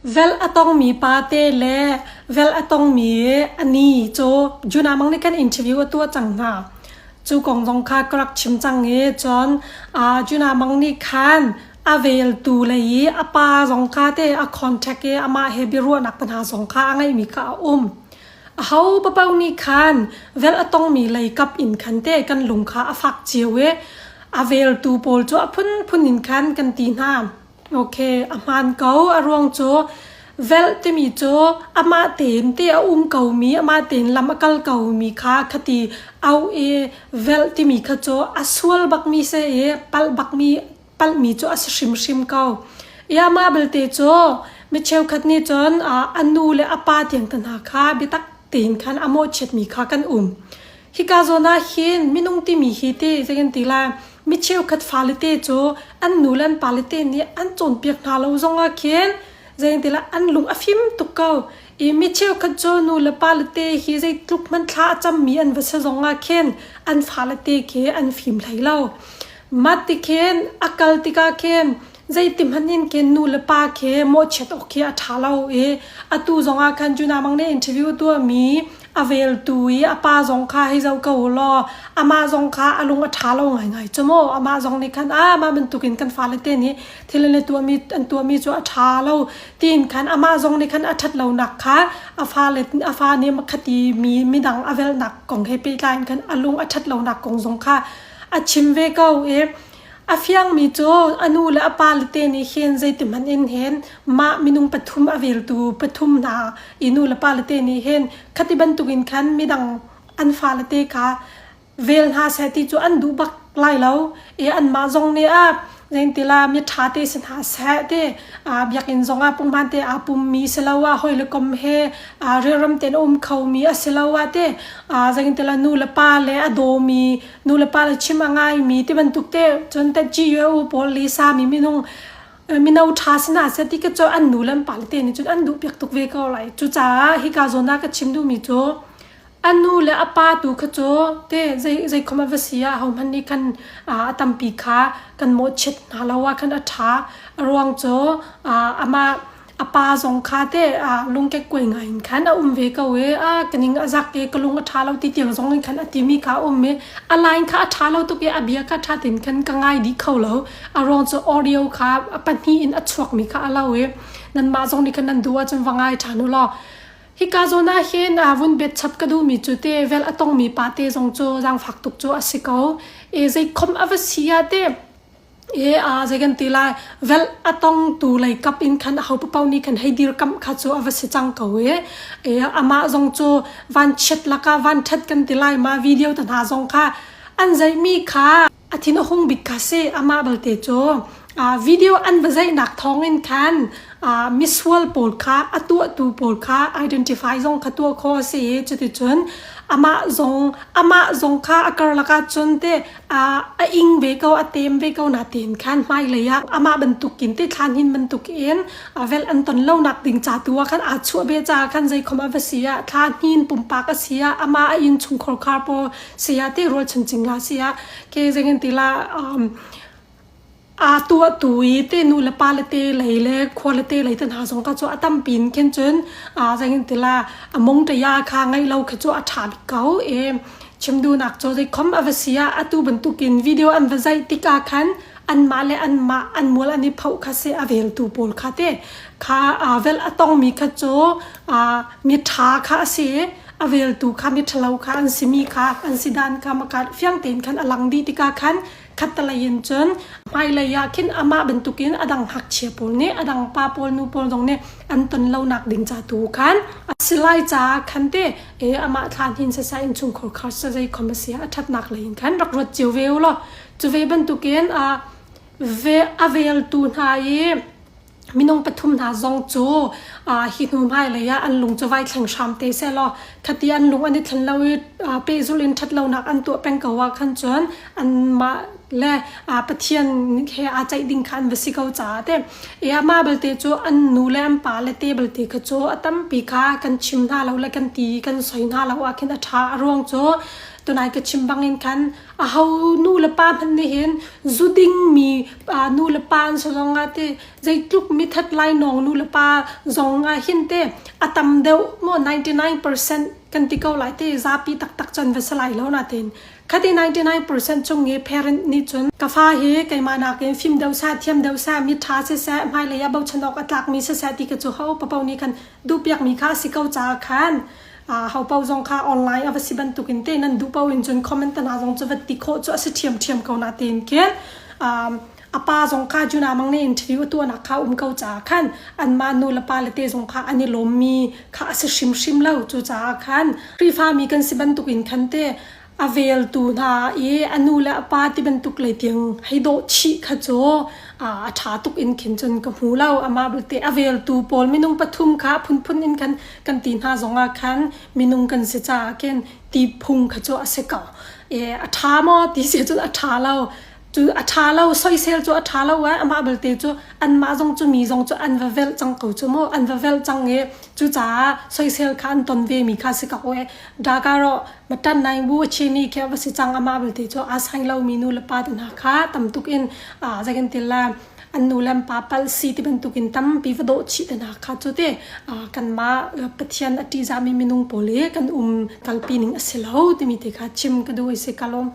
Velh a tongmi pate le velh a tongmi a ni cu June ah mang nih kan interview a tuah cang hna. Cu kong zong kha ka rak chim cang i cun June ah mang nih khan a veltu lei i a pa zong kha te a contact i amah he biaruahnak te hna zong kha a ngeihmi kha a um. Aho paoh nih khan velh a tongmi lei kap in khan te kan lung kha a fak cio i a veltu pawl cu a phunphun in khan kan ti hna. Okay, a hmaan ko. A ruang cu velh timi cu amah tein te a um komi, amah tein lam a kal komi kha khati au i velh timi kha cu a sual bakmi si i palh bakmi palhmi cu a si hrimhrim ko. I amah belte cu mi cheukhat nih cun a nu le a pa tiang te hna kha biatak tein khan a mawhchiatmi kha kan um. Hika zawn ah hin minung timi hi ti zei kan ti lai mi cheukhat fale te cu an nu le an pale te nih an cawnpiak hna lo zongah khin zeintila an lung a fim tuk ko i mi cheukhat cu nu le pale te hi zeitluk hmanh thla a cammi an va si zongah khin an fale te khi an fim hlei lo mah ti khin a kal tikah khin zeiti hmanh in khin nu le pa khi mawhchiat awk khi a ṭha lo i atu zongah khan Juna Mang nih interview tuahmi a veltu i a pa zong kha hei zoh ko u law amah zong kha a lung a ṭha lo ngaingai cu mu amah zong nih khan ah mah bantukin kan fale te nih thil an i tuahmi an tuahmi cu a ṭha lo tiin khan amah zong nih khan a ṭhat lonak kha a fale a fa nih khati mi midang a velhnak kong he pehtlai in khan a lung a ṭhat lonak kong zong kha a chim ve ko i A fiangmi cu a nu le a pa le te nih hin zeitihmanh in hin mah minung pathum a veltu pathum hna i nu le pa le te nih hin khati bantukin khan midang an fale te kha vel hna seh ti cu an duh bak lai lo i anmah zong nih a zeintila mi ṭha te si hna seh ti biakinn zongah punghman te aa pummi siloah hawi le kom he rialram tein a um khomi a siloah te zeintila nu le pa le a dawmi nu le pa le chim a ngaimi ti bantuk te cun te GUO pawl le sami minung mino ṭha sina seh ti ka cu an nu le an pa le te nih cun an duh piak tuk ve ko lai cucaah hika zawn ah ka chim duhmi cu a nu le a pa tu kha cu te zei zei khom a va si ah hohmanh nih khan a tampi kha kan mawhchiat hna lo ah khan a ṭha a ruang cu amah a pa zong kha te lungkekkuai ngai in khan a um ve ko i a ka ning a zak i ka lung a ṭha lo ti tiang zong in khan a timi kha a um i a line kha a ṭha lo tuk i a bia kha ṭha tein khan ka ngai dih kho lo a ruang cu audio kha a pahnih in a chuakmi kha a lo i nanmah zong nih khan nan duh ahcun va ngai ṭhan u law hika zawn ah hin vun bet chap ka duhmi cu te vel a tongmi pa te zong cu zaangfak tuk cu a si ko i zeikhom a va si ah te E a zei kan ti lai velh a tongtu lei kap in khan aho paoh nih khan hei dirkamh kha cu a va si cang ko e. E amah zong cu vanchiat lakah vanṭhat kan ti lai ma video te hna zong kha an zeihmi kha a thin a hung bik kha si amah balte cu video an va zeihnak thawng in khan misual pawl kha a tuahtu pawl kha identify zong kha tuah khawh a si i cuticun amah zong amah zong kha a karlak ah cun te a ing ve ko a tem ve ko na tein khan hmailei ah amah bantukin te thlan hin bantukin vel an ton lo nak ding ca tu ah khan aa chuah ve ca khan zeikhom a va si ah thla hnin pumpak a si ah amah a inn chungkhar khar pawl si ah te rual chincing la si ah ke zengin ti la aa tuahtu i te nu le pa le te lei le khua le te lei te hna zong kha cu a tampi in khin cun zeitin ti la a mong ṭa ya kha ngeih lo khi cu a ṭha bik ko i chim duhnak cu zeikhom a va si ah atu bantukin video an va zaih tikah khan anmah le anmah an mual an i phoh kha si a veltu pawl kha te kha vel a tongmi kha cu mi ṭha kha a si i a veltu kha mi ṭhalo kha an simi kha an si dan kha maka fiang tein khan a lang dih tikah khan Khattelei in cun hmailei ah khin amah bantukin a dang ngakchia pawl nih a dang pa pawl nu pawl zong nih an ton lonak ding ca tu khan a si lai caah khan te e amah thlan hin sasai innchungkhar khar sa zei khom a si a ṭhatnak lei in khan rak ruat cio ve u law cu ve bantukin a ve a veltu hna i Minung pathum hna zong cu hi hnu hmailei ah an lung cu vai thleng hram te sehlaw khati an lung an i thlen lo i pehzulh in ṭhatlonak an tuah peng ko ah khan cun anmah le Pathian he aa ceih ding kha an va si ko caah te e amah belte cu an nu le an pa le te belte kha cu a tampi kha kan chim hna lo le kan ti kan soi hna lo ah khin a ṭha a ruang cu. Tunai ka chim bangin khan aho nu le pa hmanh nih hin zu dingmi nu le pa an si zong ah te zeitluk mithat lainawng nu le pa zong ah hin te a tam deuh maw 99% kan ti ko lai te zapi taktak cun va si lai lo natin khati 99% chung i parent nih cun ka fa hi keimah nakin fim deuh seh thiam deuh seh mi ṭha siseh hmailei ah bochan awk a tlakmi siseh ti ka cu ho papo nih khan duhpiakmi kha a si ko caah khan ho paoh zong kha online a va si bantukin te nan duh paoh in cun comment te hna zong cu va ti khawh cu a si ṭhiamṭhiam ko na tiin khin a pa zong kha Juna Mang nih interview a tuahnak kha um ko caah khan anmah nu le pa le te zong kha an i lawmmi kha a si hrimhrim lo. Cucaah khan Khrihfami kan si bantukin khan te a veltu hna i a nu le a pa ti bantuk lei tiang hei dawh chih kha cu a ṭha tuk in khin cun ka hmu lo. Amah belte a veltu pawl minung pathum kha phunphun in khan kan ti hna zongah khan minung kan si caah khin ti phung kha cu a si ko. E, a ṭha maw ti si cun a ṭha lo. Cu a ṭha lo, soisel cu a ṭha lo eh. Amah belte cu anmah zong cu mi zong cu an va velh cang ko cu mu. An va velh cang i cucaah soisel kha an ton vemi kha si ko eh. Dakarawh matan nai bu a chimi khi a va si cang amah belte cu aa sai lomi nu le pa te hna kha tam tuk in zei kan ti la an nu le an pa palh si ti bantuk in tampi va dawh chih te hna kha cu te kanmah Pathian a ṭihzahmi minung pawl i kan um kalpi ning a si lo timi te kha chim ka duh i si ka lawm.